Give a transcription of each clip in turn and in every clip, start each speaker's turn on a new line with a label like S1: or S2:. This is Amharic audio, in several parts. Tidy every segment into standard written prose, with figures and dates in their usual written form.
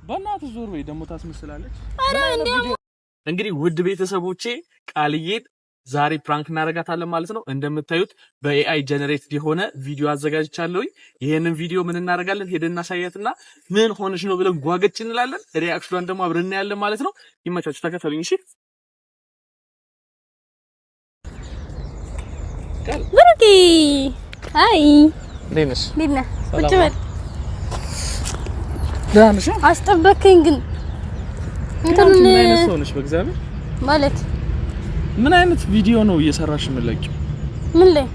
S1: በእናትህ ዞር በይ። ደግሞ ታስመስላለች።
S2: አረ እንዴ!
S1: እንግዲህ ውድ ቤተሰቦቼ ቃልዬን ዛሬ prank እናደርጋታለን ማለት ነው። እንደምታዩት በ AI generate የሆነ ቪዲዮ አዘጋጅቻለሁኝ። ይሄንን ቪዲዮ ምን እናደርጋለን? ሄደን እናሳያትና ምን ሆነሽ ነው ብለን ጓገጭ እንላለን። Reaction ኗን ደግሞ አብረን እናያለን ማለት ነው። ይመቻችሁ፣ ተከተሉኝ። እሺ
S2: ብሩኬ፣ አይ
S1: እንዴት ነሽ?
S2: እንዴት ነህ? ቁጭ በል።
S1: ደህና ነሽ?
S2: አስጠበቅከኝ ግን
S1: እንትን ምን አይነት ሰው ነሽ? በእግዚአብሔር
S2: ማለት
S1: ምን አይነት ቪዲዮ ነው እየሰራሽ የምትለቂው?
S2: ምን ላይ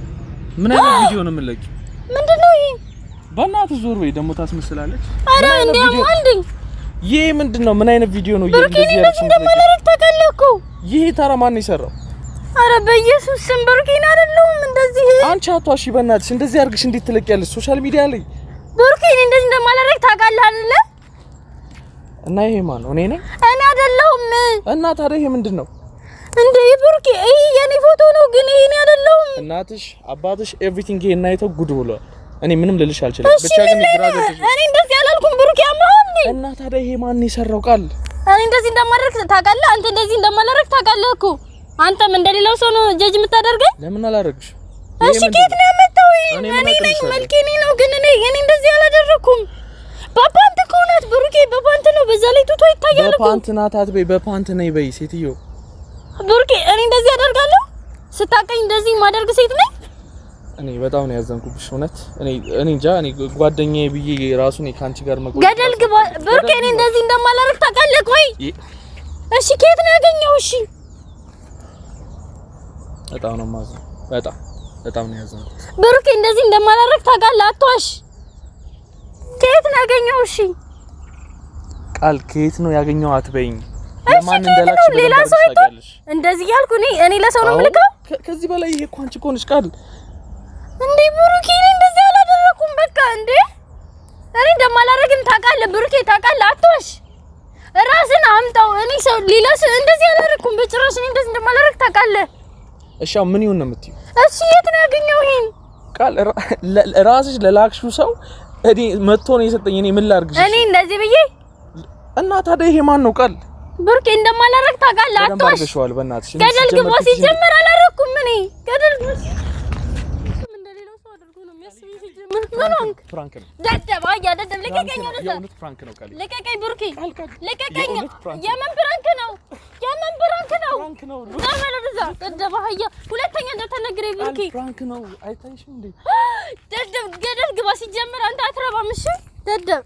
S1: ምን አይነት ቪዲዮ ነው የምትለቂው?
S2: ምንድን ነው ይሄ?
S1: በእናትህ ዞር በይ። ደግሞ ታስመስላለች።
S2: አረ እንዴ አንዴ
S1: ይሄ ምንድን ነው? ምን አይነት ቪዲዮ ነው?
S2: ብሩኬ፣ እኔ እንደዚህ እንደማላደርግ ታውቃለህ እኮ።
S1: ይሄ ታዲያ ማን ነው የሰራው?
S2: አረ በኢየሱስ ስም ብሩኬ፣ እኔ አይደለሁም እንደዚህ።
S1: አንቺ አትዋሺ በእናትሽ። እንደዚህ አድርግሽ እንዴት ትለቂያለሽ social media ላይ?
S2: ብሩኬ፣ እኔ እንደዚህ እንደማላደርግ ታውቃለህ አይደለ?
S1: እና ይሄ ማን ነው? እኔ ነኝ?
S2: እኔ አይደለሁም።
S1: እና ታዲያ ይሄ ምንድን ነው
S2: እንዴ? ብሩኬ፣ ይሄ የኔ ፎቶ ነው ግን ይሄ እኔ አይደለሁም።
S1: እናትሽ፣ አባትሽ everything ይሄን አይተው ጉድ ብሏል። እኔ ምንም ልልሽ አልችልም። ብቻ ግን ግራ ገብቶሽ
S2: እኔ እንደዚህ አላልኩም ብሩኬ፣ አምሮኝ።
S1: እና ታዲያ ይሄ ማን የሰራው ቃል?
S2: እኔ እንደዚህ እንደማደርግ ታውቃለህ። አንተ እንደዚህ እንደማላደርግ ታውቃለህ እኮ። አንተም እንደሌላው ሰው ነው ጀጅ የምታደርገኝ።
S1: ለምን አላደርግሽ?
S2: እሺ ከየት ነው ያመጣው? እኔ ነኝ፣ መልኬ እኔ ነው። ግን እኔ እንደዚህ አላደረኩም። በፓንት እኮ ናት ብሩኬ፣ በፓንት ነው። በዛ ላይ ቱቶ ይታያል እኮ።
S1: በፓንት ናት አትበይ፣ በፓንት ነይ በይ ሴትዮ።
S2: ብሩኬ፣ እኔ እንደዚህ አደርጋለሁ? ስታቀኝ እንደዚህ ማደርግ ሴት ነኝ?
S1: እኔ በጣም ነው ያዘንኩብሽ እውነት። እኔ እኔ እንጃ፣ እኔ ጓደኛዬ ብዬ ራሱ እኔ ካንቺ ጋር መቆየት
S2: ገደል ግባ ብሩኬ። እኔ እንደዚህ እንደማላደርግ ታውቃለህ። ቆይ እሺ፣ ከየት ነው ያገኘው? እሺ
S1: በጣም ነው የማዝነው። በጣም በጣም ነው ያዘንኩት
S2: ብሩኬ። እንደዚህ እንደማላደርግ ታውቃለህ። አትዋሽ። ከየት ነው ያገኘው? እሺ
S1: ቃል፣ ከየት ነው ያገኘው አትበይኝ።
S2: ለማን እንደላክሽ ሌላ ሰው አይቶ እንደዚህ እያልኩ እኔ ለሰው ነው የምልከው?
S1: ከዚህ በላይ ይሄ እኮ አንቺ እኮ ነሽ ቃል።
S2: እንዴ ብሩኬ፣ እኔ እንደዚህ አላደረኩም። በቃ እንዴ እኔ እንደማላደርግም ታውቃለህ ብሩኬ፣ ታውቃለህ። አትዋሽ። ራስን አምጣው። እኔ ሰው ሌላ ሰው እንደዚህ አላደረኩም በጭራሽ። እኔ እንደዚህ እንደማላደርግ ታውቃለህ።
S1: እሺ አሁን ምን ይሁን ነው የምትይው?
S2: እሺ የት ነው ያገኘው ይሄን
S1: ቃል? ራስሽ ለላክሽው ሰው እኔ መጥቶ ነው የሰጠኝ። እኔ ምን ላድርግሽ?
S2: እኔ እንደዚህ ብዬ
S1: እና ታዲያ ይሄ ማን ነው ቃል?
S2: ብሩኬ እንደማላደርግ ታውቃለህ። አትዋሽ።
S1: በእናትሽ
S2: ገደል ግባ። ሲጀመር አላደረኩም እኔ ገደል ምን ሆንክ?
S1: Prank ነው።
S2: ደደብ አያ ደደብ፣ ልቀቀኝ! ወደዛ
S1: prank ነው ቃል፣
S2: ልቀቀኝ! ብሩኬ ልቀቀኝ! የምን prank ነው? የምን prank ነው?
S1: Prank ነው።
S2: ወደዛ ደደብ አህያ፣ ሁለተኛ እንዳታናግረኝ ብሩኬ።
S1: Prank ነው። አይታይሽም እንዴ?
S2: ደደብ ገደል ግባ። ሲጀመር አንተ አትረባም። እሺ ደደብ።